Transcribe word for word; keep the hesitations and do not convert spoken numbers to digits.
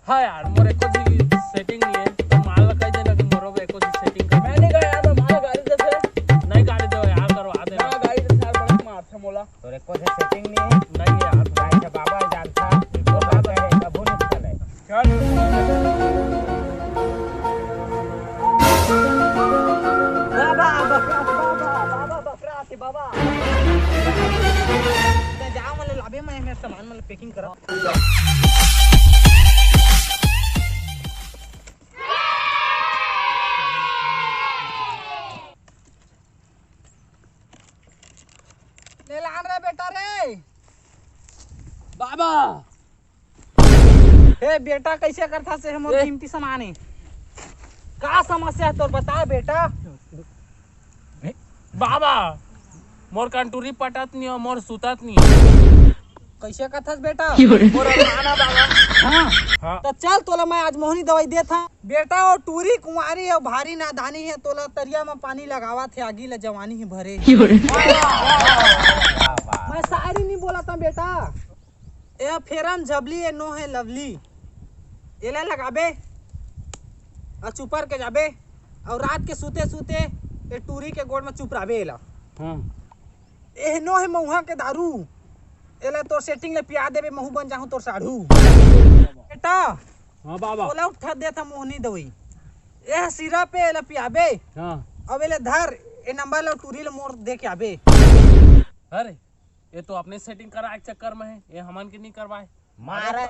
हाँ यार, मोर एको भी सेटिंग नहीं है, तो माल ला कह देना कि मोरो भी एको भी सेटिंग कर। मैं नहीं गया यार, मैं माल गाड़ी जैसे। नहीं गाड़ी दो यार, करवा देना। मैं गाड़ी जैसे यार, बड़ा मारथे मोला। तोर एको से सेटिंग नहीं है। नहीं यार। गाड़ी के बाबा जानता, वो बाबा है, कभू नहीं चले। चल। बाबा, बाबा, बाबा, बाबा, बकरा आथे, बाबा। जा, मोला लाबे, मैं, मैं सामान, मोला पैकिंग करा। ले लान रे बेटा रे। बाबा। हे बेटा, कैसे करथा से हमर ए। कीमती सामान है? का समस्या है तोर, बता बेटा। बाबा, मोर कंटूरी पटत नहीं हो, मोर सुतत नहीं हो। कैसे कथस बेटा? मोर अरमान आ बाबा। हाँ। हाँ। तो चल, तोला मैं आज मोहनी दवाई देत हा। बेटा, वो टूरी कुंवारी है, भारी नादानी है, तोला तरिया में पानी लगावत है, आगी ला जवानी है भरे। मैं शायरी नहीं बोला था बेटा। ए फेरन जबली, ए नो है लवली। एला लगाबे और चुपर के जाबे और रात के सुते सुते ए टूरी के गोड़ में चुपराबे एला। हाँ। ए नो है महुआ के दारू। एला तोर सेटिंग ले पिया देबे, महू बन जाहूं तोर साढ़ू। बेटा, हाँ बाबा। ओला उठा देत हा मोहनी दवाई। ए सिरा पे एला पियाबे। हाँ। अब एले धर, ए नंबर ला टूरी ले मोर दे के आबे। अरे, ये तो अपने सेटिंग कराए के चक्कर में है, ये हमन के नहीं करवाए। मारा।